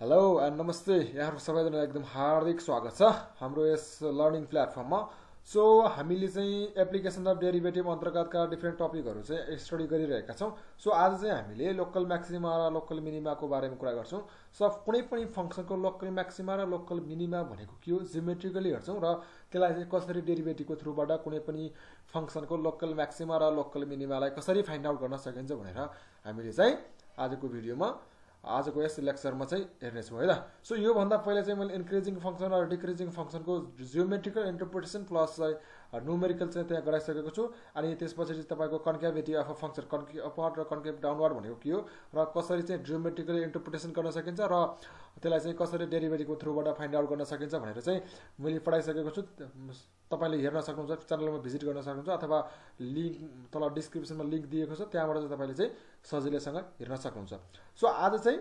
Hello and नमस्ते यहाँहरु सबैजनालाई एकदम हार्दिक स्वागत छ हाम्रो यस लर्निङ प्लेटफर्ममा। सो हामीले चाहिँ एप्लिकेसन अफ डेरिभेटिभ अन्तर्गतका डिफरेन्ट टपिकहरु चाहिँ स्टडी गरिरहेका छौं। सो आज चाहिँ हामीले लोकल म्याक्सिमा र लोकल मिनिमाको बारेमा कुरा गर्छौं। सो कुनै पनि फंक्सनको लोकल म्याक्सिमा र लोकल मिनिमा भनेको के हो जियोमेट्रिकली हेर्छौं र त्यसलाई चाहिँ कसरी डेरिभेटिभको थ्रुबाट कुनै पनि फंक्सनको लोकल म्याक्सिमा र लोकल मिनिमालाई कसरी फाइन्ड आउट गर्न सकिन्छ भनेर हामीले चाहिँ आजको भिडियोमा आजको यस लेक्चरमा चाहिँ हेर्नेछौं है त। सो यो भन्दा पहिला चाहिँ मैले इन्क्रिजिङ फंक्सन र डिक्रिजिङ फंक्सनको जियोमेट्रिकल इन्टरप्रिटेसन प्लस न्यूमेरिकल चाहिँ त्यहाँ गराइसकेको छु। अनि त्यसपछि चाहिँ तपाईको concavity of a function concave upward र कन्केभ डाउनवर्ड भनेको के हो र कसरी चाहिँ जियोमेट्रिकली इन्टरप्रिटेसन गर्न सकिन्छ र त्यसलाई चाहिँ कसरी डेरिभेटिभको थ्रुबाट फाइन्ड आउट गर्न सकिन्छ भनेर चाहिँ मैले पढाइसकेको छु। तपाईले हेर्न सक्नुहुन्छ, च्यानलमा भिजिट गर्न सक्नुहुन्छ अथवा लिंक तल डिस्क्रिप्सनमा लिंक दिएको छ, त्यहाँबाट चाहिँ तपाईले चाहिँ सजिलैसँग हेर्न सक्नुहुन्छ। सो आज चाहिँ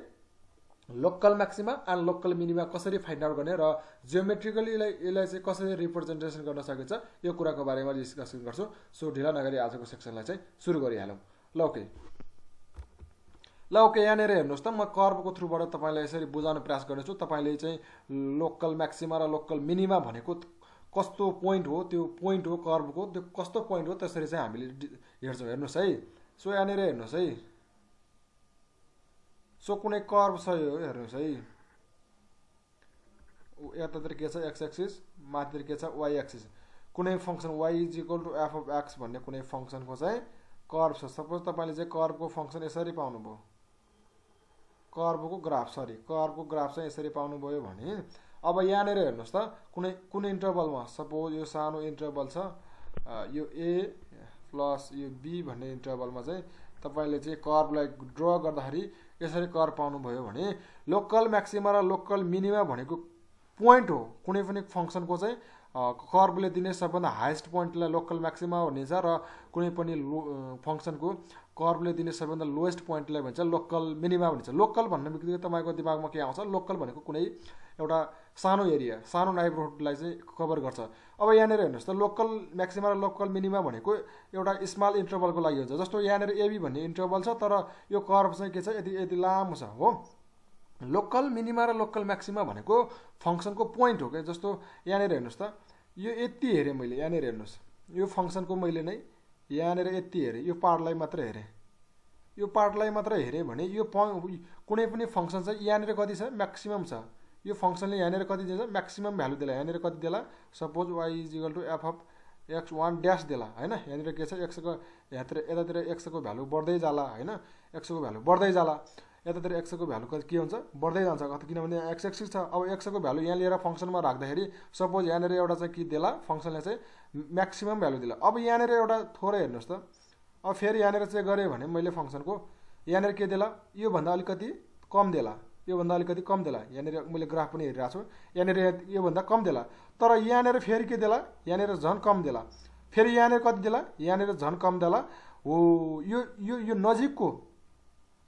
local maxima and local minima कसरी फाइन्ड आउट गर्ने र जियोमेट्रिकली यसलाई चाहिँ कसरी रिप्रेजेन्टेसन गर्न सकिन्छ यो कुराको बारेमा डिस्कसन गर्छौं। सो ढिला नगरी आजको सेक्सनलाई चाहिँ सुरु गरिहालौं। ल ओके यहाँनिर हेर्नुहोस् त, म कर्वको थ्रुबाट तपाईलाई यसरी बुझाउन प्रयास गर्नेछु। तपाईले चाहिँ लोकल म्याक्सिमा र लोकल मिनिमा भनेको कस्तो पोइन्ट हो, त्यो पोइन्ट हो कर्वको, त्यो कस्तो पोइन्ट हो त्यसरी चाहिँ हामीले हेर्छौं। हेर्नुहोस् है, सो यहाँनिर हेर्नुहोस् है, सो कुनै कर्व छ यो हेर्नुहोस् है, यतातिर के छ एक्स एक्सिस, माथितिर के छ वाई एक्सिस। कुनै function y = f of x भन्ने कुनै फंक्सनको चाहिँ कर्व छ। सपोज तपाईले चाहिँ कर्वको फंक्सन यसरी पाउनुभयो, कर्वको ग्राफ चाहिँ यसरी पाउनुभयो भने अब यहाँनिर हेर्नुहोस् त, कुनै इन्टरभलमा सपोज यो सानो इन्टरभल छ, यो a प्लस यो b भन्ने इन्टरभलमा चाहिँ तपाईले चाहिँ कर्वलाई ड्र गर्दाखेरि यसरी कर्व पाउनुभयो भने लोकल म्याक्सिमा र लोकल मिनिमा भनेको पोइन्ट हो। कुनै पनि फंक्सनको चाहिँ कर्वले दिने सबभन्दा हाईएस्ट पोइन्टलाई लोकल म्याक्सिमा भनिन्छ र कुनै पनि फंक्सनको कर्वले दिने सबभन्दा लोएस्ट पोइन्टलाई भन्छ लोकल मिनिमा भनिन्छ। लोकल भन्ने बित्तिकै तपाईको दिमागमा के आउँछ, लोकल भनेको कुनै एउटा सानो एरिया, सानो नेबरहुडलाई चाहिँ कभर गर्छ। अब यहाँनिर हेर्नुहोस् त, लोकल म्याक्सिमा र लोकल मिनिमा भनेको एउटा स्मल इन्टरभलको लागि हुन्छ। जस्तो यहाँनिर एबी भन्ने इन्टरभल छ तर यो कर्व चाहिँ के छ, यति लामो छ हो। लोकल मिनिमा र लोकल म्याक्सिमा भनेको फंक्सनको पोइन्ट हो के। जस्तो यहाँनिर हेर्नुहोस् त, यो यति हेरे मैले, यहाँनिर हेर्नुहोस् यो फंक्सनको मैले नै यहाँनिर यति हेरे, यो पार्टलाई मात्र हेरे, यो पार्टलाई मात्र हेरे भने यो कुनै पनि फंक्सन चाहिँ यहाँनिर कति छ, म्याक्सिमम छ। यो फंक्सनले यहाँनिर कति दिन्छ, म्याक्सिमम भ्यालु देला। यहाँनिर कति देला, suppose y = f of x1 dash देला हैन। यहाँनिर के छ, x को यतातिर x को भ्यालु बढ्दै जाला हैन, x को भ्यालु बढ्दै जाला, यतातिर x को भ्यालु के हुन्छ, बढ्दै जान्छ किनभने x एक्सिस छ। अब x को भ्यालु यहाँ लिएर फंक्सनमा राख्दाखेरि सपोज यहाँनिर एउटा चाहिँ के देला, फंक्सनले चाहिँ म्याक्सिमम भ्यालु देला। अब यहाँनिर एउटा थोरै हेर्नुहोस् त, अब फेरि यहाँनिर चाहिँ गरे भने मैले फंक्सनको यहाँनिर के देला, यो भन्दा अलिकति कम देला, यो भन्दा अलिकति कम देला। यहाँनिर मैले ग्राफ पनि हेरिरहेको छु, यहाँनिर यो भन्दा कम देला, तर यहाँनिर फेरि के देला, यहाँनिर झन् कम देला, फेरि यहाँनिर कति देला, यहाँनिर झन् कम देला हो। यो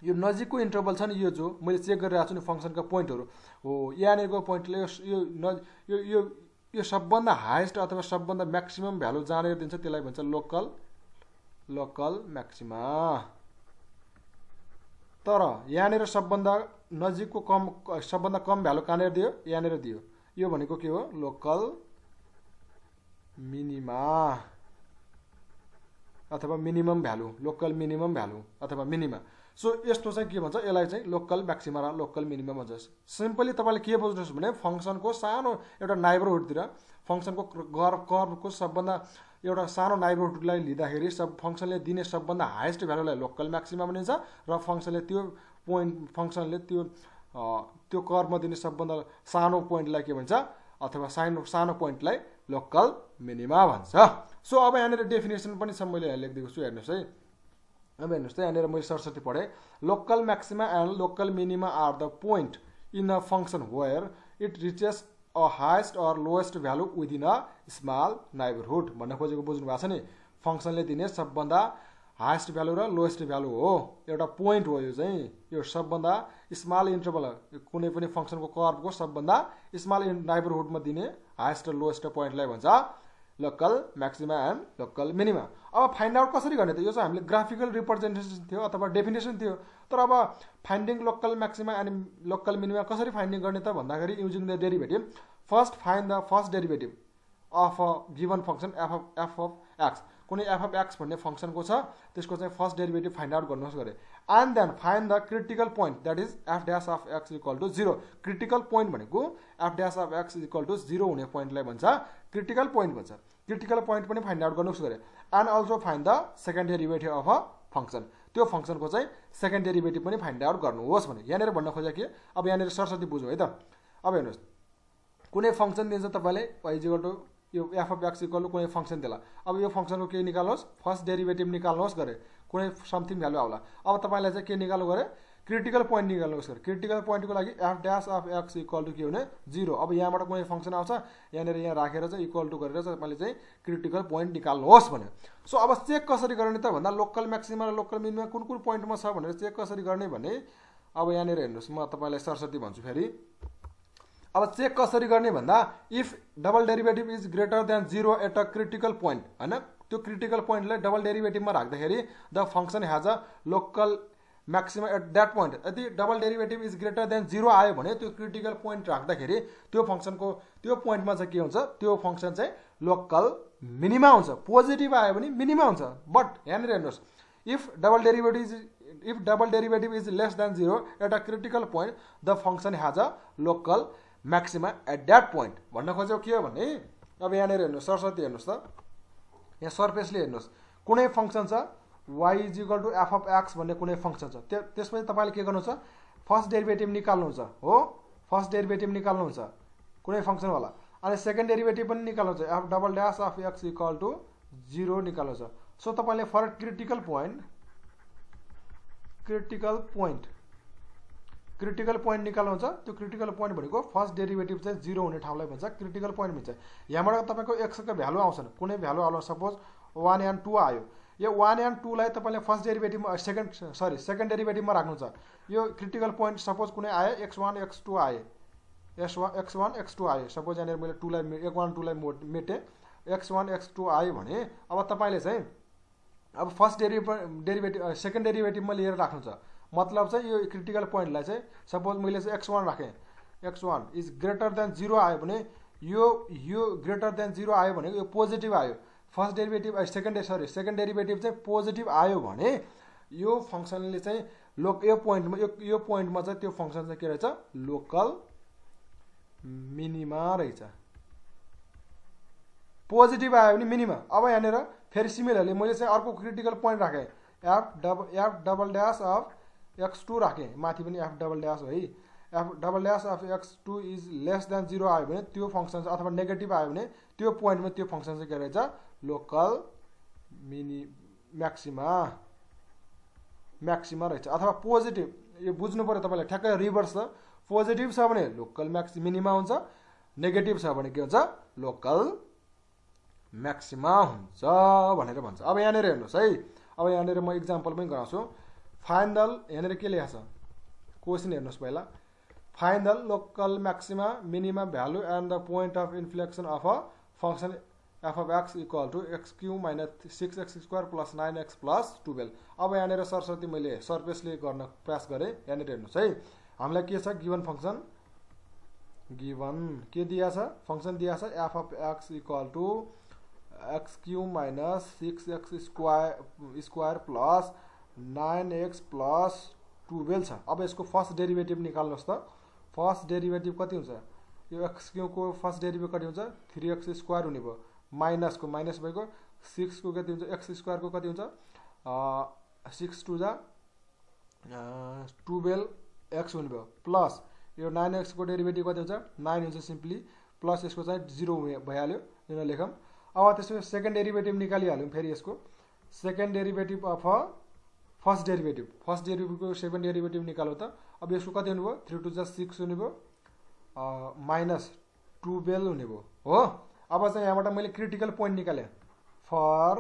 नजिकको इन्टरभल छ नि, यो जो मैले चेक गरिरहेको छु नि फंक्सनका पोइन्टहरु हो, यहाँनिरको पोइन्टले यो सबभन्दा हाईएस्ट अथवा सबभन्दा म्याक्सिमम भ्यालु जानेर दिन्छ, त्यसलाई भन्छ लोकल म्याक्सिमा। तर यहाँनिर सबभन्दा नजिकको सबभन्दा कम भ्यालु कहाँनिर दियो, यहाँनिर दियो, यो भनेको के हो, लोकल मिनिमा अथवा minimum value, local minimum value अथवा मिनिमा। सो यस्तो चाहिँ के भन्छ, यसलाई चाहिँ लोकल म्याक्सिमा र लोकल मिनिमा भन्छ। सिम्पली तपाईले के बुझ्नुहोस् भने फंक्सनको सानो एउटा नेबरहुडतिर फंक्सनको कर्वको सबभन्दा एउटा सानो नेबरहुडलाई लिँदाखेरि सब फंक्सनले दिने सबभन्दा हाईएस्ट भ्यालुलाई लोकल म्याक्सिमा भनिन्छ र फंक्सनले त्यो कर्वमा दिने सबभन्दा सानो पोइन्टलाई के भन्छ अथवा सानो पोइन्टलाई लोकल मिनिमा भन्छ। सो अब यहाँनिर डेफिनेसन पनि छ, मैले यहाँ लेखिदिएको छु हेर्नुहोस् है। अब हेर्नुहोस् त, यहाँनिर मैले सरस्वती पढे, local maxima and local minima are the point in a function where it reaches a highest और lowest value within a small neighbourhood भन्न खोजेको बुझ्नु भएको छ नि। फंक्सनले दिने सबभन्दा हाईएस्ट भ्यालु र लोएस्ट भ्यालु हो, एउटा पोइन्ट हो यो चाहिँ। यो सबभन्दा स्मल इन्टरभल, कुनै पनि फंक्सनको कर्वको सबभन्दा स्मल नेबरहुडमा दिने हाईएस्ट र लोएस्ट पोइन्टलाई भन्छ local maxima and local minima. अब फाइन्ड आउट कसरी गर्ने त? यो चाहिँ हामीले ग्राफिकल रिप्रेजेन्टेसन थियो अथवा डेफिनेसन थियो। तर अब finding local maxima and local minima कसरी फाइन्डिङ गर्ने त भन्दाखेरि using the derivative. First find the first derivative of a given function F of x. कुनै एफ अफ एक्स भन्ने फङ्सनको छ, त्यसको चाहिँ फर्स्ट डेरिभेटिभ फाइन्ड आउट गर्नुहोस् गरे। And then find the critical point that is F dash of x equal to 0। Critical point भनेको F dash of x equal to 0 हुने पोइन्टलाई भन्छ क्रिटिकल पोइन्ट भन्छ। क्रिटिकल पोइन्ट पनि फाइन्ड आउट गर्नुहोस् गरे। And also find the second derivative of a function. त्यो फङ्सनको चाहिँ सेकेन्ड डेरिभेटिभ पनि फाइन्ड आउट गर्नुहोस् भने। यहाँनिर भन्न खोजेको के, अब यहाँनिर सरस्वती बुझौँ है त। अब हेर्नुहोस्, कुनै फङ्सन दिन्छ तपाईँले वाइ इक्वल टु यो f of x equal to कुनै फङ्सन दिला। अब यो फङ्सनको के निकाल्नुहोस्, फर्स्ट डेरिभेटिभ निकाल्नुहोस् गरे, कुनै समथिङ भ्यालु आउला। अब तपाईँलाई चाहिँ के निकाल्नु गरे, क्रिटिकल पोइन्ट निकाल्नुहोस् गरे। क्रिटिकल पोइन्टको लागि f dash of x equal to के हुने 0। अब यहाँबाट कुनै फङ्सन आउँछ, यहाँनिर यहाँ राखेर चाहिँ इक्वल टु गरेर चाहिँ तपाईँले चाहिँ क्रिटिकल पोइन्ट निकाल्नुहोस् भने। सो अब चेक कसरी गर्ने त भन्दा लोकल म्याक्सिमा र लोकल मिनिमा कुन कुन पोइन्टमा छ भनेर चेक कसरी गर्ने भने, अब यहाँनिर हेर्नुहोस्, म तपाईँलाई सरस्वती भन्छु फेरि। अब चेक कसरी गर्ने भन्दा if double derivative is greater than 0 at a critical point, होइन, त्यो क्रिटिकल पोइन्टलाई डबल डेरिभेटिभमा राख्दाखेरि the function has a local maxima at that point. यदि double derivative is greater than 0 आयो भने त्यो क्रिटिकल पोइन्ट राख्दाखेरि त्यो फङ्सनको त्यो पोइन्टमा चाहिँ के हुन्छ, त्यो फङ्सन चाहिँ लोकल मिनिमा हुन्छ। पोजिटिभ आयो भने मिनिमा हुन्छ। बट यहाँनिर हेर्नुहोस्, if double derivative is less than 0 at a critical point the function has a local maxima at that point. भन्न खोजेको के हो भने, अब यहाँनिर हेर्नुहोस् सरस्वती, हेर्नुहोस् त, यहाँ सर्फेसले हेर्नुहोस्, कुनै फङ्सन छ y is equal to f of x भन्ने कुनै फङ्सन छ। त्यसपछि तपाईँले के गर्नुहुन्छ, फर्स्ट डेरिभेटिभ निकाल्नुहुन्छ हो, फर्स्ट डेरिभेटिभ निकाल्नुहुन्छ कुनै फङ्सनवाला। अनि सेकेन्ड डेरिभेटिभ पनि निकाल्नुहुन्छ, F double dash of x equal to 0 निकाल्नुहुन्छ। सो तपाईँले फर क्रिटिकल पोइन्ट निकाल्नुहुन्छ। त्यो क्रिटिकल पोइन्ट भनेको फर्स्ट डेरिभेटिभ चाहिँ 0 हुने ठाउँलाई भन्छ क्रिटिकल पोइन्ट भन्छ। यहाँबाट तपाईँको एक्सको भ्यालु आउँछन्, कुनै भ्यालु आउला, सपोज 1 एन्ड 2 आयो। यो 1 एन्ड 2 लाई तपाईँले फर्स्ट डेरिभेटिभमा सेकेन्ड डेरिभेटिभमा राख्नुहुन्छ। यो क्रिटिकल पोइन्ट सपोज कुनै आयो x1 x2 आयो, x1 x2 आयो। सपोज यहाँनिर मैले 2 लाई x1 2 लाई मेटेँ, x1 x2 आयो भने अब तपाईँले चाहिँ अब फर्स्ट डेरिभेटिभ सेकेन्ड डेरिभेटिभमा लिएर राख्नुहुन्छ। मतलब चाहिँ यो क्रिटिकल पोइन्टलाई चाहिँ सपोज मैले चाहिँ x1 राखेँ, x1 इज ग्रेटर देन 0 आयो भने यो ग्रेटर देन 0 आयो भने यो पोजिटिभ आयो। फर्स्ट डेरिभेटिभ सेकेन्ड डेरिभेटिभ चाहिँ पोजिटिभ आयो भने यो फङ्सनले चाहिँ यो पोइन्टमा चाहिँ त्यो फङ्सन चाहिँ के रहेछ, लोकल मिनिमा रहेछ। पोजिटिभ आयो भने मिनिमा। अब यहाँनिर फेरि सिमिलरली मैले चाहिँ अर्को क्रिटिकल पोइन्ट राखेँ, F double dash of x2 राखेँ, माथि पनि एफ डबल ड्यास हो है। F double dash of x2 is less than 0 आयो भने त्यो फङ्सन अथवा नेगेटिभ आयो भने त्यो पोइन्टमा त्यो फङ्सन चाहिँ के रहेछ, लोकल म्याक्सिमा रहेछ। अथवा पोजिटिभ, यो बुझ्नु पऱ्यो तपाईँलाई, ठ्याक्कै रिभर्स छ। पोजिटिभ छ भने लोकल मिनिमा हुन्छ, नेगेटिभ छ भने के हुन्छ, लोकल म्याक्सिमा हुन्छ भनेर भन्छ। अब यहाँनिर हेर्नुहोस् है, अब यहाँनिर म इक्जाम्पल पनि गराउँछु। फाइन्ड द, यहाँनिर के लेखा छ क्वेसन हेर्नुहोस् पहिला, find the local maxima minima value and the point of inflection of a function F of x equal to x³ - 6x² + 9x + 12। अब यहाँनिर सरस्वती मैले सर्फेसले गर्न प्रयास गरेँ। यहाँनिर हेर्नुहोस् है, हामीलाई के छ, गिभन फङ्सन, गिभन के दिया छ, फङ्सन दिया छ f of x equal to x³ - 6x² + 9x + 12 छ। अब यसको फर्स्ट डेरिभेटिभ निकाल्नुहोस् त। फर्स्ट डेरिभेटिभ कति हुन्छ, यो x³ को फर्स्ट डेरिभेटिभ कति हुन्छ, 3x² हुने भयो, माइनस भएको 6 को कति हुन्छ, x² को कति हुन्छ, 6 2 जा 12x हुने भयो, प्लस यो 9x को डेरिभेटिभ कति हुन्छ, 9 हुन्छ सिम्पली, प्लस यसको चाहिँ 0 भइहाल्यो, यो लेखौँ। अब त्यसको सेकेन्ड डेरिभेटिभ निकालिहाल्यौँ फेरि यसको सेकेन्ड डेरिभेटिभ अफ फर्स्ट डेरिभेटिभको सेकेन्ड डेरिभेटिभ निकाल्यो त। अब यसको कति हुने भयो, 3 2 जा 6 हुने भयो, माइनस 12 हुने भयो हो। अब चाहिँ यहाँबाट मैले क्रिटिकल पोइन्ट निकालेँ। फर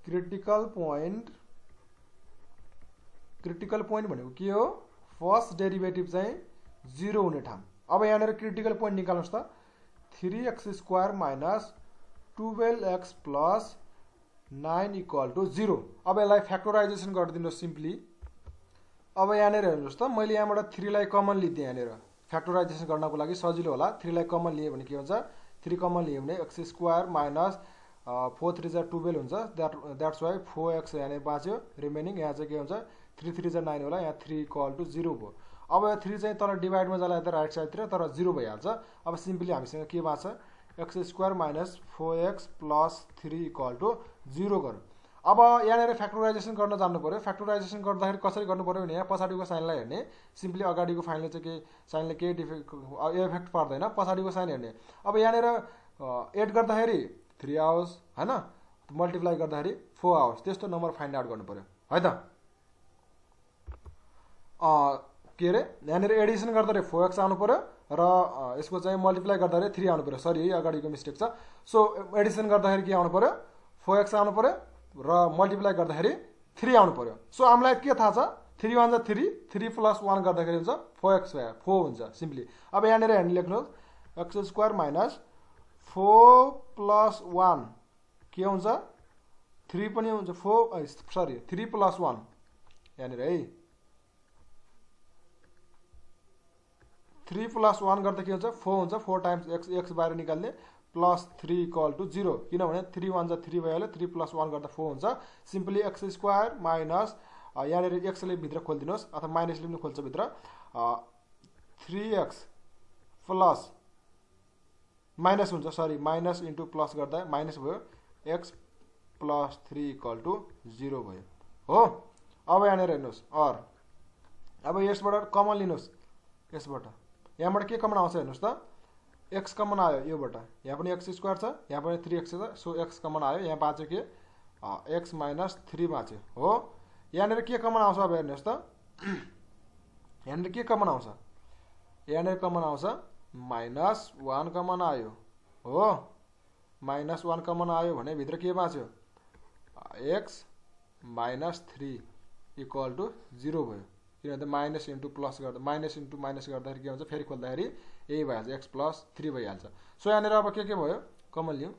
क्रिटिकल पोइन्ट भनेको के हो, फर्स्ट डेरिभेटिभ चाहिँ 0 हुने ठाउँ। अब यहाँनिर क्रिटिकल पोइन्ट निकाल्नुहोस् त, 3x² - 12x plus 9 equal to 0। अब यसलाई फ्याक्टराइजेसन गरिदिनुहोस् सिम्पली। अब यहाँनिर हेर्नुहोस् त, मैले यहाँबाट 3 लाई कमन लिदिएँ। यहाँनिर फ्याक्टराइजेसन गर्नको लागि सजिलो होला। 3 लाई कमन लिए भने के हुन्छ, 3 कमन लिए भने x स्क्वायर माइनस 4 3 जा 12 हुन्छ। द्याट्स वाइ 4x यहाँनिर बाँच्यो। रिमेनिङ यहाँ चाहिँ के हुन्छ, 3 3 जा 9 होला। यहाँ 3 इक्वल टु 0 भयो। अब यो 3 चाहिँ तर डिभाइडमा जाला यता राइट साइडतिर, तर 0 भइहाल्छ। अब सिम्पली हामीसँग के बाँच्छ, x square minus 4x plus 3 equal to 0 गरौँ। अब यहाँनिर फ्याक्टराइजेसन गर्न जान्नु पर्यो। फ्याक्टराइजेसन गर्दाखेरि कसरी गर्नु पर्यो भने यहाँ पछाडिको साइनलाई हेर्ने, सिम्पली अगाडिको फाइनले चाहिँ के साइनले केही इफेक्ट पर्दैन, पछाडिको साइन हेर्ने। अब यहाँनिर एड गर्दाखेरि 3 आओस् हैन, मल्टिप्लाई गर्दाखेरि 4 आओस्, त्यस्तो नम्बर फाइन्ड आउट गर्नु पर्यो है त। के अरे यहाँनिर एडिसन गर्दाखेरि 4x आउनु पर्यो र यसको चाहिँ मल्टिप्लाई गर्दाखेरि 3 आउनु पर्यो। सरी है, अगाडिको मिस्टेक छ। सो एडिसन गर्दाखेरि के आउनु पर्यो, 4x आउनु पर्यो र मल्टिप्लाई गर्दाखेरि 3 आउनु पर्यो। सो हामीलाई के थाहा छ, 3 1 जा 3, 3 प्लस 1 गर्दाखेरि हुन्छ 4x 4 हुन्छ सिम्पली। अब यहाँनिर हेर्नु लेख्नुहोस्, x स्क्वायर माइनस 4 प्लस 1 के हुन्छ, 3 पनि हुन्छ, 3 प्लस 1 यहाँनिर है, 3 प्लस 1 गर्दा के हुन्छ, 4 हुन्छ। 4 टाइम्स x बाहिर निकाल्ने प्लस 3 इक्वल टु 0, किनभने 3 1 जा 3 भइहाल्यो। 3 प्लस 1 गर्दा 4 हुन्छ। सिम्पली x स्क्वायर माइनस यहाँनिर x ले भित्र खोलिदिनुहोस् अथवा माइनसले पनि खोल्छ भित्र, 3x प्लस माइनस हुन्छ, सरी माइनस इन्टु प्लस गर्दा माइनस भयो, x प्लस 3 इक्वल टु 0 भयो हो। अब यहाँनिर हेर्नुहोस्, अब यसबाट कमन लिनुहोस्। यसबाट यहाँबाट के कमन आउँछ हेर्नुहोस् त, x कमन आयो योबाट, यहाँ पनि x स्क्वायर छ, यहाँ पनि 3x छ। सो x कमन आयो, यहाँ बाँच्यो के x माइनस 3 बाँच्यो हो। यहाँनिर के कमन आउँछ अब हेर्नुहोस् त, यहाँनिर के कमन आउँछ, यहाँनिर कमन आउँछ माइनस 1 कमन आयो हो। माइनस 1 कमन आयो भने भित्र के बाँच्यो, x माइनस 3 इक्वल टु 0 भयो। किनभने माइनस इन्टु प्लस गर्दा माइनस इन्टु माइनस गर्दाखेरि के हुन्छ, फेरि खोल्दाखेरि यही भइहाल्छ, x प्लस 3 भइहाल्छ। सो यहाँनिर अब के भयो, कमन लिउँ,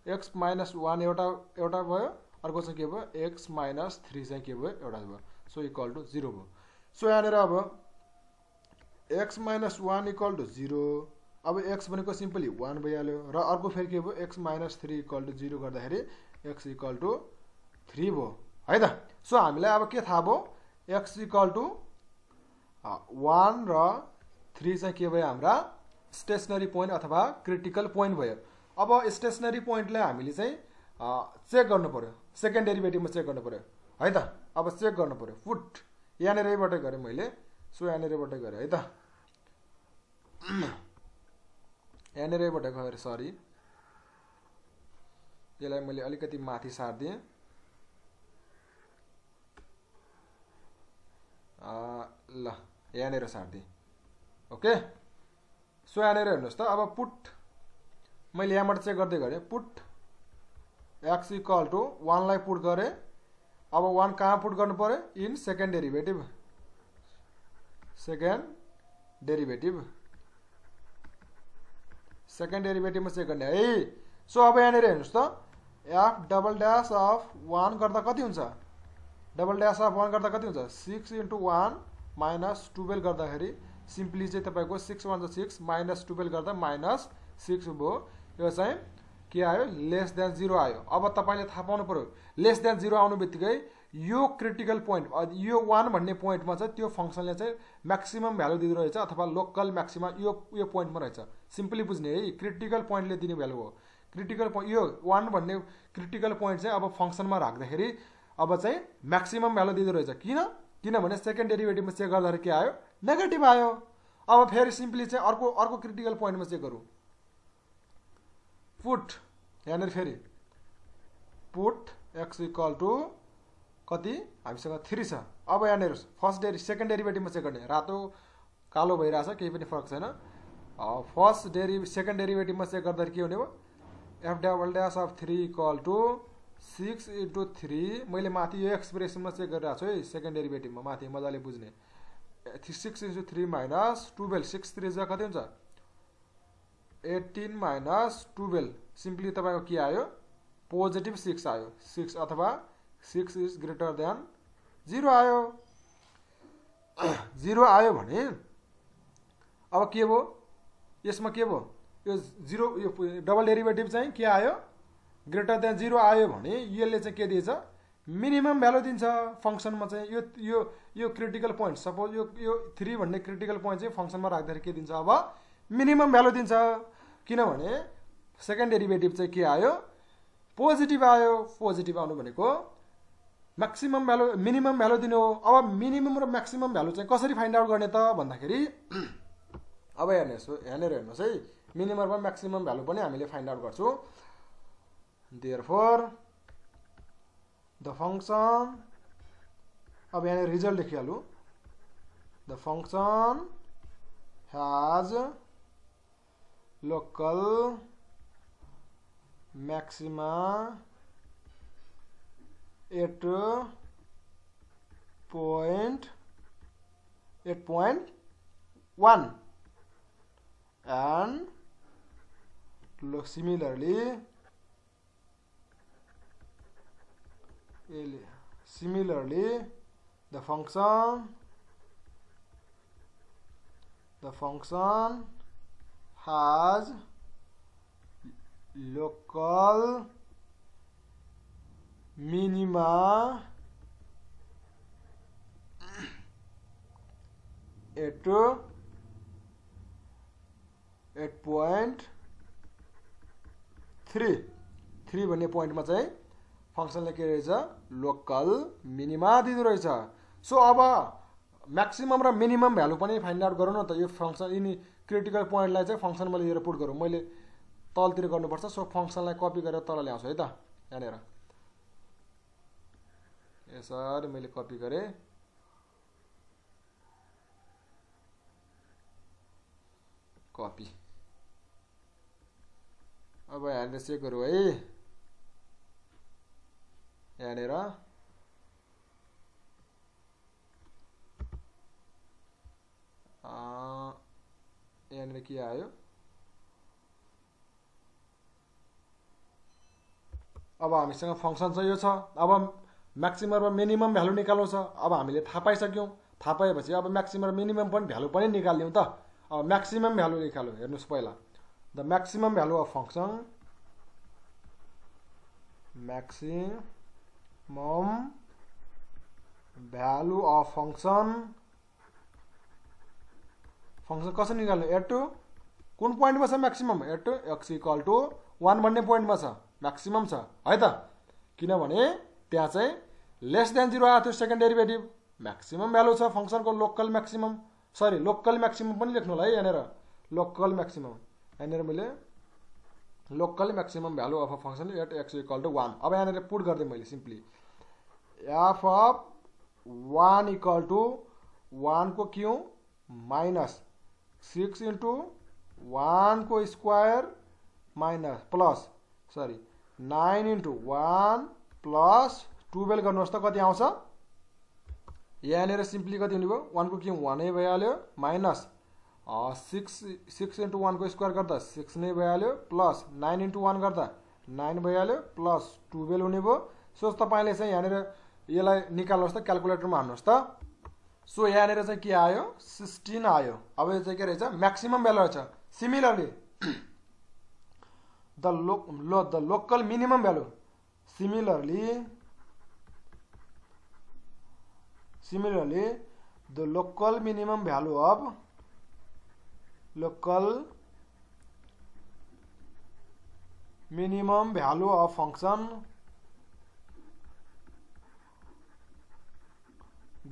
x माइनस 1 एउटा भयो, अर्को चाहिँ के भयो, x माइनस 3 चाहिँ के भयो, एउटा भयो। सो इक्वल टु 0 भयो। सो यहाँनिर अब x माइनस 1 इक्वल टु 0, अब x भनेको सिम्पली 1 भइहाल्यो र अर्को फेरि के भयो, x माइनस 3 इक्वल टु 0 गर्दाखेरि x इक्वल टु 3 भयो है त। सो हामीलाई अब के थाहा भयो, x इक्वल टु 1 र 3 चाहिँ के भयो, हाम्रा स्टेसनरी पोइन्ट अथवा क्रिटिकल पोइन्ट भयो। अब स्टेसनरी पोइन्टलाई हामीले चाहिँ चेक गर्नु पर्यो, सेकेन्ड डेरिभेटिभमा चेक गर्नु पर्यो है त। अब चेक गर्नु पर्यो, पुट यहाँनिरबाटै गरेँ मैले। सो यहाँनिरबाटै गरेँ है त, यहाँनिरबाटै गरेँ, सरी यसलाई मैले अलिकति माथि सार्दिएँ। ल यहाँनिर सार्दिएँ, ओके। सो यहाँनिर हेर्नुहोस् त, अब पुट मैले यहाँबाट चेक गर्दै गरेँ, पुट x इक्वल टु 1 लाई पुट गरेँ। अब 1 कहाँ पुट गर्नु पर्यो, इन सेकेन्ड डेरिभेटिभ, सेकेन्ड डेरिभेटिभमा चेक गर्ने है। सो अब यहाँनिर हेर्नुहोस् त, f डबल ड्यास अफ 1 गर्दा कति हुन्छ, डबल ड्यास अफ 1 गर्दा कति हुन्छ, 6 इन्टु 1 माइनस 12 गर्दाखेरि सिम्पली चाहिँ तपाईँको 6 1 जा 6 माइनस 12 गर्दा माइनस 6 भयो। यो चाहिँ के आयो, लेस देन 0 आयो। अब तपाईँले थाहा पाउनु पर्यो, लेस देन 0 आउनु बित्तिकै यो क्रिटिकल पोइन्ट, यो 1 भन्ने पोइन्टमा चाहिँ त्यो फङ्सनले चाहिँ म्याक्सिमम भ्यालु दिँदो रहेछ अथवा लोकल म्याक्सिमम यो पोइन्टमा रहेछ। सिम्पली बुझ्ने है, क्रिटिकल पोइन्टले दिने भ्यालु हो। क्रिटिकल पोइन्ट यो 1 भन्ने क्रिटिकल पोइन्ट चाहिँ अब फङ्सनमा राख्दाखेरि अब चाहिँ म्याक्सिमम भ्यालु दिँदो रहेछ। किनभने सेकेन्ड डेरिभेटिभमा चेक गर्दाखेरि के आयो, नेगेटिभ आयो। अब फेरि सिम्पली चाहिँ अर्को क्रिटिकल पोइन्टमा चेक गरौँ, पुट यहाँनिर फेरि पुट x इक्वल टु कति, हामीसँग 3 छ। अब यहाँनिर सेकेन्ड डेरिभेटिभमा चेक गर्ने, रातो कालो भइरहेछ, केही पनि फरक छैन। सेकेन्ड डेरिभेटिभमा चेक गर्दाखेरि के हुने भयो, f double dash of 3 equal to 6 into 3, मैले माथि यो एक्सप्रेसनमा चेक गरिरहेको छु है, सेकेन्ड डेरिभेटिभमा माथि मजाले बुझ्ने। 6 इन्टु 3 माइनस 12, 6 3 जा कति हुन्छ, 18 माइनस 12 सिम्पली तपाईको के आयो पोजिटिभ 6 आयो 6 अथवा 6 इज ग्रेटर देन 0 आयो 0 आयो भने अब के भयो यसमा के भयो यो 0 यो डबल डेरिभेटिभ चाहिँ के आयो ग्रेटर देन 0 आयो भने यसले चाहिँ के दिन्छ मिनिमम भ्यालु दिन्छ फंक्सनमा चाहिँ यो क्रिटिकल पोइन्ट सपोज यो 3 भन्ने क्रिटिकल पोइन्ट चाहिँ फंक्सनमा राख्दाखेरि के दिन्छ अब मिनिमम भ्यालु दिन्छ किनभने सेकेन्ड डेरिभेटिभ चाहिँ के आयो पोजिटिभ आयो पोजिटिभ आउनु भनेको म्याक्सिमम भ्यालु मिनिमम भ्यालु दिनु हो अब मिनिमम र म्याक्सिमम भ्यालु चाहिँ कसरी फाइन्ड आउट गर्ने त भन्दाखेरि अब हेर्नेर हेर्नुहोस् है मिनिमम र म्याक्सिमम भ्यालु पनि हामीले फाइन्ड आउट गर्छौं देयरफोर द फंक्शन अब यहाँ रिजल्ट लेखिहालु the function has local maxima at point 8.1 and similarly the function has local minima at 8.3 भन्ने पोइन्टमा चाहिँ फंक्सनले के रहेछ लोकल मिनिमा दिँदो रहेछ सो अब म्याक्सिमम र मिनिमम भ्यालु पनि फाइन्ड आउट गरौँ न त यो फंक्सन यिनी क्रिटिकल पोइन्टलाई चाहिँ फंक्सनमा लिएर पुट गरौँ मैले तलतिर गर्नुपर्छ सो फंक्सनलाई कपी गरेर तल ल्याउँछु है त यहाँनेर यसरी मैले कपी गरे कपी अब यहाँले चेक गरौँ है यहाँनेर यहाँनिर के आयो अब हामीसँग फंक्सन चाहिँ यो छ अब म्याक्सिमम र मिनिमम भ्यालु निकाल्नु छ अब हामीले थाहा पाइसक्यौं थाहा पाएपछि अब म्याक्सिमम र मिनिमम पनि भ्यालु पनि निकाल्यौं त अब म्याक्सिमम भ्यालु निकाल्नु हेर्नुस् पहिला the maximum value of function maximum value of function कसरी निकाल्ने एट कुन पोइन्टमा छ maximum at x equal to 1 भन्ने पोइन्टमा छ म्याक्सिमम छ है त किनभने त्यहाँ चाहिँ लेस देन 0 आयो त्यो सेकेन्ड डेरिभेटिभ म्याक्सिमम भ्यालु छ फंक्सनको local maximum sorry local maximum पनि लेख्नु होला है यहाँनेर लोकल म्याक्सिमम यहाँनेर मैले local maximum value of a function at x equal to 1 अब यहाँनेर पुट गर्दै मैले simply f of 1 equal to 1 को क्यू माइनस 6 into 1 को square minus plus sorry 9 into 1 plus 12 गर्नुहोस् त कति आउँछ यहाँनेर सिम्पली कति हुने भयो 1 को क्यू 1 नै भइहाल्यो माइनस 6 into 1 को स्क्वायर गर्दा 6 नै भइहाल्यो प्लस 9 into 1 गर्दा 9 भइहाल्यो प्लस 12 हुने भयो सो तपाईले चाहिँ यहाँनेर यसलाई निकाल्नुहोस् त क्याल्कुलेटरमा हाल्नुहोस् त सो यहाँनेर चाहिँ के आयो 16 आयो अब यो चाहिँ के रहेछ म्याक्सिमम भ्यालु रहेछ similarly the local minimum value similarly the local minimum value of function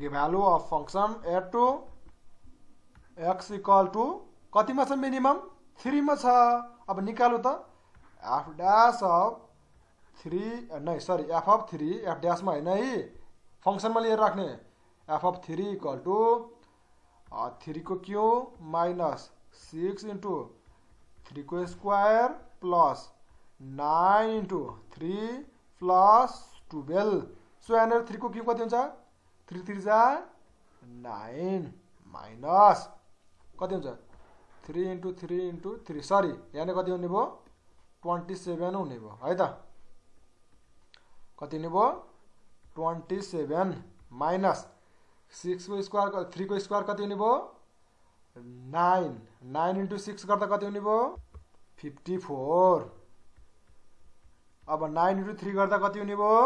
value of function at to x equal to कतिमा छ मिनिमम 3 मा छ अब निकालु त f डैश अफ 3 नै sorry f of 3 f dash मा हैन है फंक्सनमा लिएर राख्ने f अफ 3 इक्वल टु 3 को क्यू माइनस 6 into 3 को square plus 9 into 3 plus 12 so यहाँनिर 3 को क्यू कति हुन्छ 3 3 जा 9 माइनस कति हुन्छ 3 into 3 into 3 सरी यहाँ कति हुने भयो 27 हुने भयो है त कति हुने भयो 27 माइनस 6 को स्क्वायर 3 को स्क्वायर कति हुने भयो 9 9 into 6 गर्दा कति हुने भयो 54 अब 9 into 3 गर्दा कति हुने भयो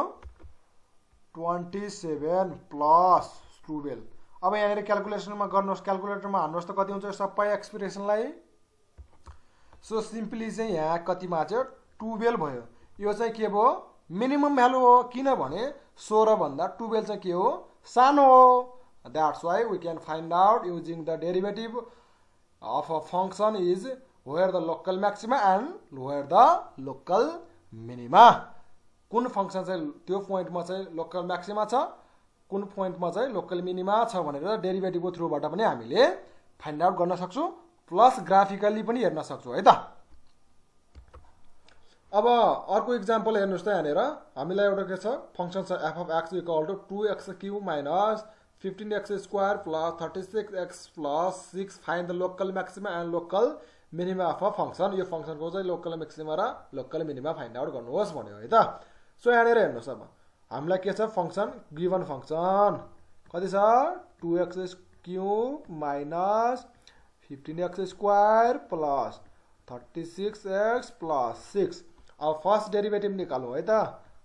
27 प्लस 12 अब यहाँ क्याल्कुलेसनमा गर्नुहोस् क्याल्कुलेटरमा हान्नुहोस् त कति हुन्छ सबै एक्सप्रेसनलाई सो सिम्पली चाहिँ यहाँ कतिमा चाहिँ 12 भयो यो चाहिँ के भयो मिनिमम भ्यालु हो किनभने 16 भन्दा 12 चाहिँ के हो सानो हो that's why we can find out using the derivative of a function is where the local maxima and where the local minima कुन फंक्शन चाहिँ त्यो पोइन्टमा चाहिँ लोकल मैक्सिमा छ कुन पोइन्टमा चाहिँ लोकल मिनिमा छ भनेर डेरिभेटिभको थ्रुबाट पनि हामीले फाइन्ड आउट गर्न सक्छौं प्लस ग्राफिकली पनि हेर्न सक्छौं है त अब अर्को एक्जाम्पल हेर्नुस् त यहाँनेर हामीलाई एउटा के छ फंक्शन छ f of x equal to 2x³ minus 15x square plus 36x plus 6 find the local maxima and local minima of a function यो फंक्शनको चाहिँ लोकल मैक्सिमा र लोकल मिनिमा फाइन्ड आउट गर्नुहोस् भन्यो है त सो यहाँनेर हेर्नुस् अब हामीलाई के छ फंक्शन गिवन फंक्शन कति छ 2x³ minus 15x square plus 36x plus 6 अब फर्स्ट डेरिभेटिभ निकाल्नु है त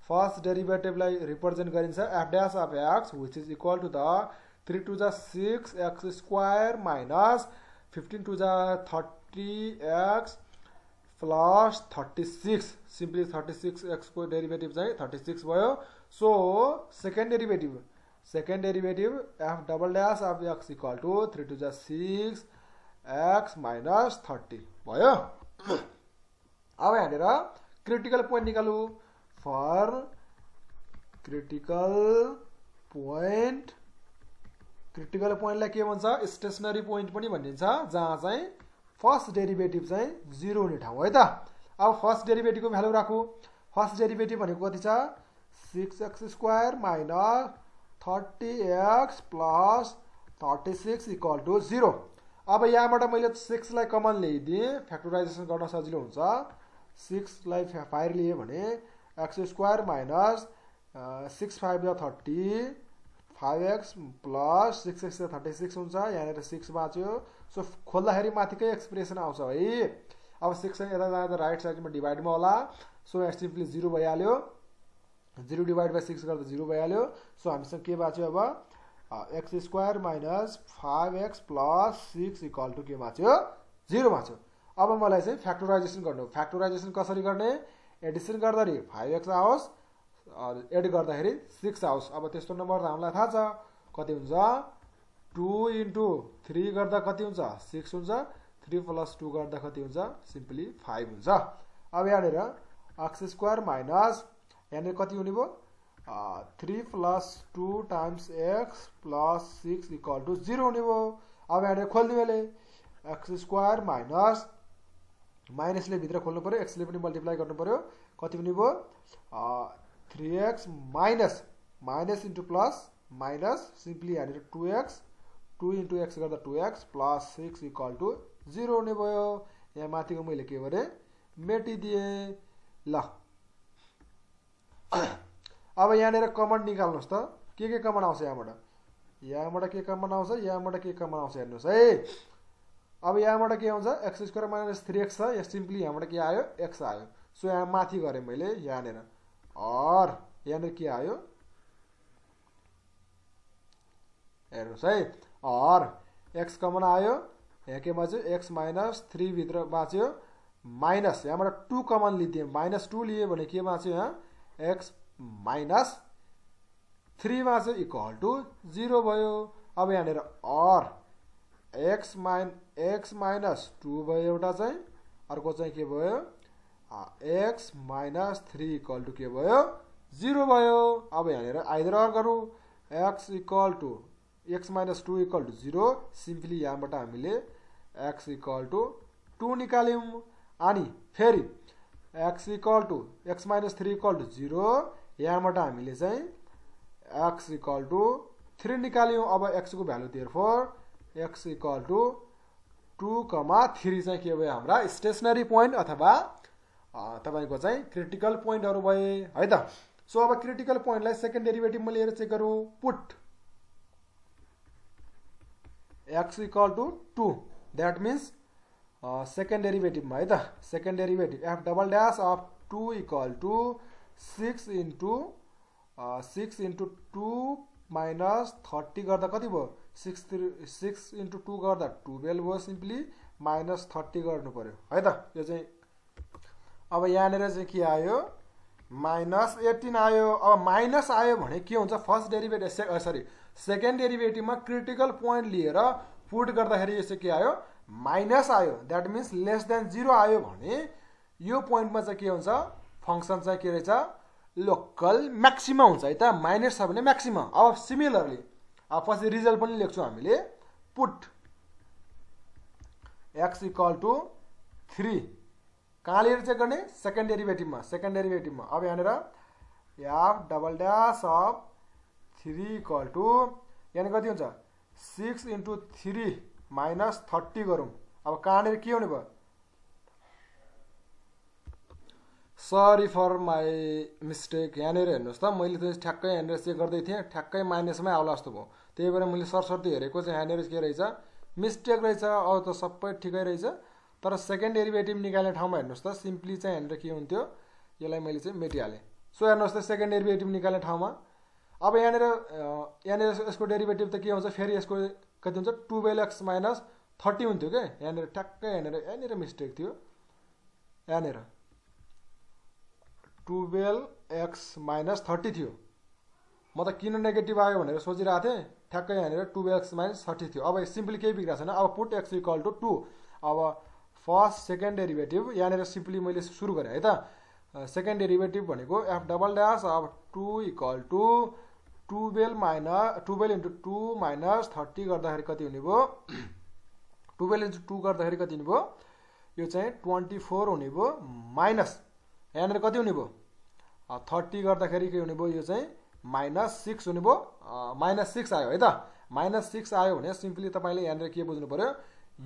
फर्स्ट डेरिभेटिभलाई रिप्रेजेन्ट गरिन्छ f dash of x which is equal to the 3 to the 6x square minus 15 to the 30x plus 36 simply 36x को derivative चाहिँ 36 भयो so second derivative f double dash of x equal to 3 to the 6x minus 30 भयो अब यहाँनेर critical point निकालु for critical पोइन्टलाई के भन्छ stationery point पनि भनिन्छ जहाँ चाहिँ फर्स्ट डेरिभेटिभ चाहिँ 0 हुने ठाउँ है त अब फर्स्ट डेरिभेटिभको भ्यालु राखु फर्स्ट डेरिभेटिभ भनेको कति छ 6x square minus 30x plus 36 equal to 0 अब यहाँबाट मैले 6 लाई कमन ल्याइदिए फ्याक्टराइजेसन गर्न सजिलो हुन्छ 6 लाई बाहिर लिए भने x square minus 6 5 30 5x plus 6x 36 हुन्छ यहाँनेर 6 बाँच्यो सो खोल्दाखेरि माथिकै एक्सप्रेसन आउँछ है अब 6 यता जाँदा राइट साइडमा डिभाइडमा होला सो यहाँ सिम्पली 0 भइहाल्यो 0 डिभाइड बाइ 6 गर्दा 0 भइहाल्यो सो हामीसँग के बाँच्यो अब x square minus 5x plus 6 equal to के बाँच्यो 0 बाँच्यो अब मलाई चाहिँ फ्याक्टराइजेसन गर्नु फ्याक्टराइजेसन कसरी गर्ने एडिसन गर्दाखेरि 5x आओस् एड गर्दाखेरि 6 आओस् अब त्यस्तो नम्बर त हामीलाई थाहा छ कति हुन्छ 2 into 3 गर्दा कति हुन्छ 6 हुन्छ 3 plus 2 गर्दा कति हुन्छ सिम्पली 5 हुन्छ अब यहाँनेर x स्क्वायर माइनस यहाँनेर कति हुने भयो 3 plus 2 times x plus 6 equal to 0 हुने भयो अब यहाँनेर खोल्ने मैले x स्क्वायर माइनस माइनसले भित्र खोल्नु पर्यो x ले पनि मल्टिप्लाई गर्नु पर्यो कति हुने भयो 3x minus minus into plus minus simply यहाँनिर 2x 2 into x गर्दा 2x प्लस 6 इक्वल टु 0 हुने भयो यहाँ माथिको मैले के गरे मेटिदिए ल अब यहाँनिर कमन निकाल्नुस् त के कमन आउँछ यहाँबाट के कमन आउँछ यहाँबाट के कमन आउँछ हेर्नुस् है अब यहाँबाट के आउँछ x स्क्वायर माइनस 3x छ यहाँ सिम्पली यहाँबाट के आयो x आयो सो यहाँ माथि गरे मैले यहाँनिर और यहाँनिर के आयो हेर्नुस् है और x कमन आयो यहाँ के बाँच्यो x माइनस 3 भित्र बाँच्यो माइनस यहाँबाट 2 कमन लिदिए माइनस 2 लिए भने के बाँच्यो यहाँ x माइनस 3 बाँच्यो इक्वल टु 0 भयो अब यहाँनिर और x माइनस 2 भयो एउटा चाहिँ अर्को चाहिँ के भयो x माइनस 3 इक्वल टु के भयो 0 भयो अब यहाँनिर आइदर और गरौँ x equal to x minus 2 equal to 0 simply यहाँबाट हामीले x इक्वल टु 2 निकाल्यौं अनि फेरि x equal to x minus 3 equal to 0 यहाँबाट हामीले चाहिँ x इक्वल टु 3 निकाल्यौं अब x को value therefore x equal to 2,3 चाहिँ के भयो हाम्रा स्टेसनरी पोइन्ट अथवा तपाईको चाहिँ क्रिटिकल पोइन्टहरु भए है त। सो अब क्रिटिकल पोइन्टलाई सेकेन्ड डेरिभेटिभमा लिएर चेक गरौँ। Put x = 2 that means second डेरिभेटिभमा है त। Second derivative f double dash of 2 = 6 * 2 minus 30 गर्दा कति भयो 6 * 2 गर्दा 12 भयो सिम्पली माइनस 30 गर्नु पर्यो है त। यो चाहिँ अब यहाँनेर चाहिँ के आयो माइनस 18 आयो। अब माइनस आयो भने के हुन्छ फर्स्ट डेरिभेटिभ सरी सेकेन्ड डेरिभेटिभमा क्रिटिकल पोइन्ट लिएर पुट गर्दाखेरि यसो के आयो माइनस आयो दैट मीन्स लेस देन 0 आयो भने यो पोइन्टमा चाहिँ के हुन्छ फंक्सन चाहिँ के रहेछ लोकल म्याक्सिमम हुन्छ है त। माइनस छ भने म्याक्सिमम। अब सिमिलरली अब पछि रिजल्ट पनि लेख्छौँ हामीले पुट x = 3 कहाँ लिएर चेक गर्ने सेकेन्ड डेरिभेटिभमा। सेकेन्ड डेरिभेटिभमा अब यहाँनेर f डबल ड्यास अफ 3 = यानी कति हुन्छ 6 * 3 minus 30 गरौँ। अब कहाँनेर के हुने भयो सरी फर माई मिस्टेक। यहाँनेर हेर्नुहोस् त मैले चाहिँ ठ्याक्कै यहाँनेर चेक गर्दै थिएँ ठ्याक्कै माइनसमै आउला जस्तो भयो त्यही भएर मैले सरसर्ती हेरेको चाहिँ यहाँनेर के रहेछ मिस्टेक रहेछ। अब त सबै ठिकै रहेछ तर सेकेन्ड डेरिभेटिभ निकाल्ने ठाउँमा हेर्नुहोस् त सिम्पली चाहिँ यहाँनेर के हुन्थ्यो यसलाई मैले चाहिँ मेटिहालेँ। सो हेर्नुहोस् त सेकेन्ड डेरिभेटिभ निकाल्ने ठाउँमा अब यहाँनेर यसको डेरिभेटिभ त के हुन्छ फेरि यसको कति हुन्छ 12x minus 30 हुन्थ्यो के यहाँनेर ठ्याक्कै यहाँनेर मिस्टेक थियो। यहाँनेर 12x minus 30 थियो। म त किन नेगेटिभ आयो भनेर सोचिरहेको थिएँ ठ्याक्कै यहाँनेर 12x minus 30 थियो। अब सिम्पली केही बिग्रेको छैन। अब पुट x = 2 अब फर्स्ट सेकेन्ड डेरिभेटिभ यहाँनेर सिम्पली मैले सुरु गरेँ है त। सेकेन्ड डेरिभेटिभ भनेको f double dash of 2 = 12 * 2 minus 30 गर्दाखेरि कति हुने भयो 12 * 2 गर्दाखेरि कति हुने भयो यो चाहिँ 24 हुने भयो माइनस यहाँनेर कति हुने भयो 30 गर्दाखेरि के हुने भयो यो चाहिँ -6 हुने भयो -6 आयो है त। -6 आयो भने सिम्पली तपाईले यहाँनेर के बुझ्नु पर्यो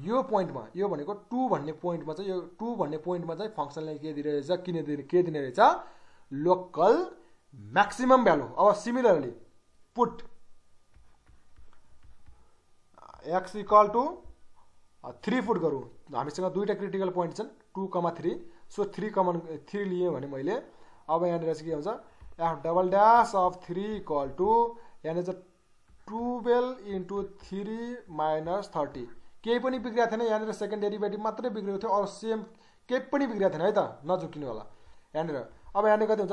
यो पोइन्टमा यो भनेको 2 भन्ने पोइन्टमा चाहिँ यो 2 भन्ने पोइन्टमा चाहिँ फंक्सनले के दिइरहेछ के दिने रहेछ लोकल म्याक्सिमम भ्यालु। अब सिमिलरली पुट x = 3 पुट गरौँ। हामीसँग दुईटा क्रिटिकल पोइन्ट छन् 2,3 सो 3 लिए भने मैले अब यहाँनेर चाहिँ के हुन्छ f डबल ड्यास अफ 3 = यहाँनेर चाहिँ 12 * 3 minus 30 केही पनि बिग्रेको थिएन। यहाँनेर सेकेन्ड डेरिभेटिभ मात्रै बिग्रेको थियो। अब सेम केही पनि बिग्रेको थिएन है त नझुकिनु होला यहाँनेर। अब यहाँनेर कति हुन्छ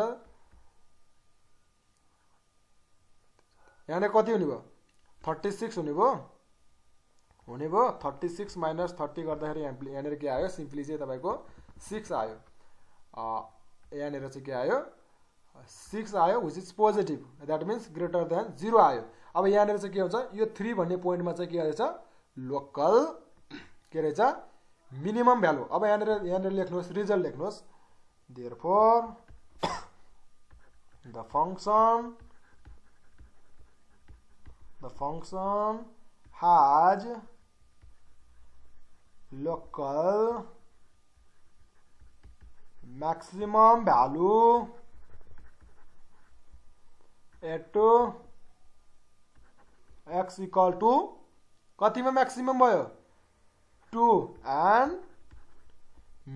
यहाँनेर कति हुने भयो 36 हुने भयो 36 minus 30 गर्दाखेरि यहाँनेर के आयो सिम्पली चाहिँ तपाईको 6 आयो। यहाँनेर चाहिँ के आयो 6 आयो which is positive that means greater than 0 आयो। अब यहाँनेर चाहिँ के हुन्छ यो 3 भन्ने पोइन्टमा चाहिँ के रहेछ लोकल के रहेछ मिनिमम भ्यालु। अब यहाँनेर लेख्नुहोस् रिजल्ट लेख्नुहोस् therefore the function has local maximum value at x = कतिमा म्याक्सिमम भयो 2 and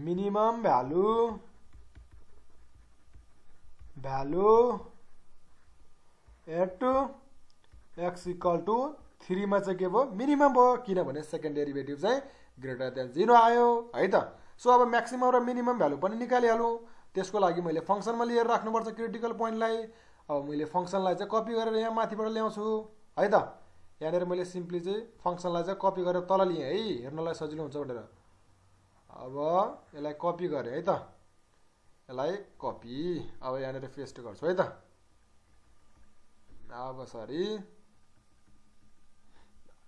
minimum value at x = 3 मा चाहिँ के भयो मिनिमम भयो किनभने सेकेन्ड डेरिभेटिभ चाहिँ ग्रेटर देन 0 आयो है त। सो अब म्याक्सिमम र मिनिमम भ्यालु पनि निकालिहालौँ। त्यसको लागि मैले फंक्सनमा लिएर राख्नुपर्छ क्रिटिकल पोइन्टलाई। अब मैले फंक्सनलाई चाहिँ कपी गरेर यहाँ माथिबाट ल्याउँछु है त। यहाँनेर मैले सिम्पली चाहिँ फंक्सनलाई चाहिँ कपी गरेर तल लिए है हेर्नलाई सजिलो हुन्छ भनेर। अब यसलाई कपी गरे है त यसलाई कपी अब यहाँनेर पेस्ट गर्छु है त। अब सरी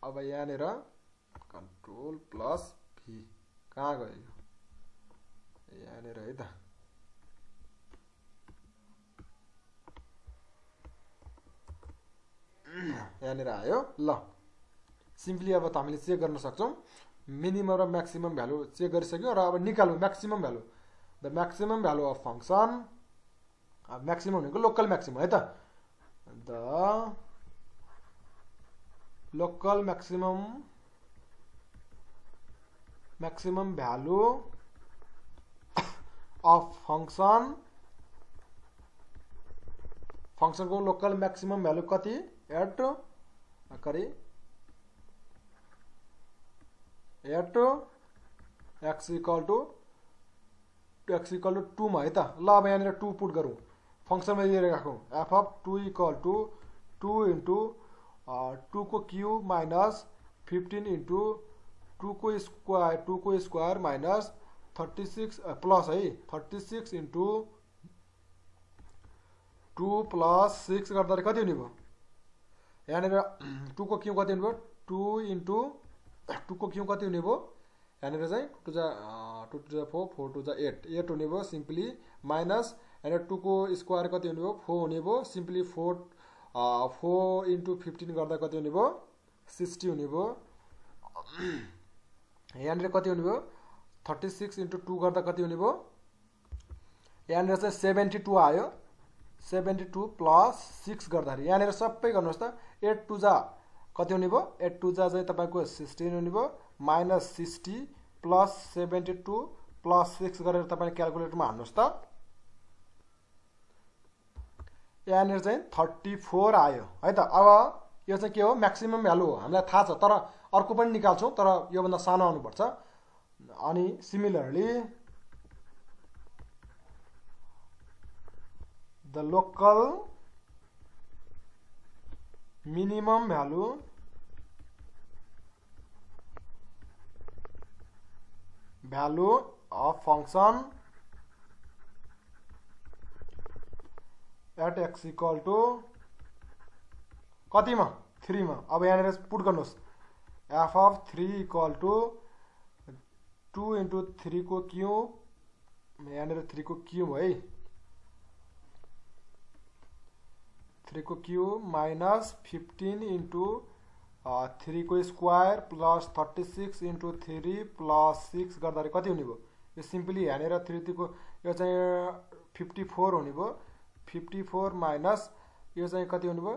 अब यहाँनेर Ctrl+V कहाँ गयो यहाँनेर है त। यहाँनेर आयो ल सिम्पली अब हामीले चेक गर्न सक्छौं मिनिमम र म्याक्सिमम भ्यालु चेक गरिसक्यो र अब निकालौँ maximum value the maximum value of function maximum भनेको लोकल म्याक्सिमम है त the local maximum value of function को लोकल म्याक्सिमम भ्यालु कति एट x इक्वल टु 2 मा है त ल अब यहाँ 2 पुट गरौँ फंक्सन में लिएर राखौँ f of 2 equal to 2 into 2 को क्यूब माइनस 15 इन्टु 2 को स्क्वायर माइनस 36 प्लस है 36 इन्टु 2 प्लस 6 गर्दा कति हुने भयो यहाँ 2 को क्यूब कति हुने भयो 2 इन्टु 2 को क्यूब कति हुने भयो यहाँ चाहिँ 2 to the 4 4 to the 8 हुने भयो सिम्पली माइनस यहाँ 2 को स्क्वायर कति हुने भयो 4 हुने भयो सिम्पली 4 इन्टु 15 गर्दा कति हुने भयो 60 हुने भयो यहाँ कति हुने भयो 36 इन्टु 2 गर्दा कति हुने भयो यहाँ चाहिँ 72 आयो 72 प्लस 6 गर्दाखेरि यहाँ सबै गर्नुहोस् त 8 टु जा कति हुने भयो 8 टु जा चाहिँ तपाईको 16 हुने भयो माइनस 60 प्लस 72 प्लस 6 गरेर तपाईले क्याल्कुलेटरमा हाल्नुहोस् त यहाँ चाहिँ 34 आयो है त अब यो चाहिँ के हो म्याक्सिमम भ्यालु हो हामीलाई थाहा छ तर अर्को पनि निकाल्छौं तर यो भन्दा सानो आउनुपर्छ अनि similarly the local minimum value of function at x equal to कति मा 3 मा अब यहाँ पुट गर्नुहोस् f of 3 equal to 2 into 3 को क्यूब यहाँ 3 को क्यूब है 3 को क्यूब माइनस 15 इन्टु 3 को स्क्वायर प्लस 36 इन्टु 3 प्लस 6 गर्दा कति हुने भयो यो सिम्पली यहाँ 3 को यो चाहिँ 54 हुने भयो 54 माइनस यो चाहिँ कति हुने भयो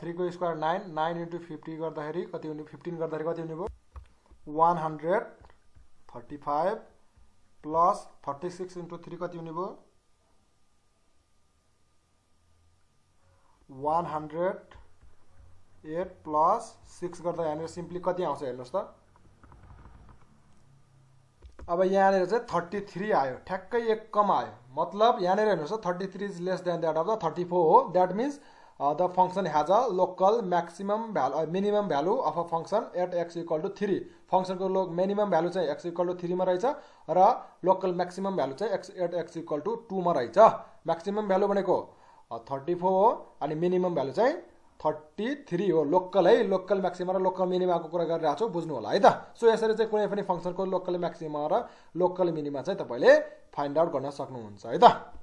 3 को स्क्वायर 9 9 इन्टु 50 गर्दाखेरि कति हुने 15 गर्दाखेरि कति हुने भयो 135 प्लस 36 इन्टु 3 कति हुने भयो 108 प्लस 6 गर्दा यहाँ सिम्पली कति आउँछ हेर्नुहोस् त अब यहाँ चाहिँ 33 आयो ठ्याक्कै एक कम आयो मतलब यहाँ हेर्नुहोस् त 33 is less than that of the 34 हो that means the function has a local maximum value minimum value of a function at x equal to 3 function को मिनिमम भ्यालु चाहिँ x इक्वल टु 3 मा रहेछ र लोकल मैक्सिमम भ्यालु चाहिँ at x equal to 2 मा रहेछ maximum value भनेको 34 हो अनि मिनिमम भ्यालु चाहिँ 33 हो लोकल है लोकल म्याक्सिमा र लोकल मिनिमाको कुरा गरिरहेको छु बुझ्नु होला है त सो यसरी चाहिँ कुनै पनि फंक्शनको लोकल म्याक्सिमा र लोकल मिनिमा चाहिँ तपाईले फाइन्ड आउट गर्न सक्नुहुन्छ है त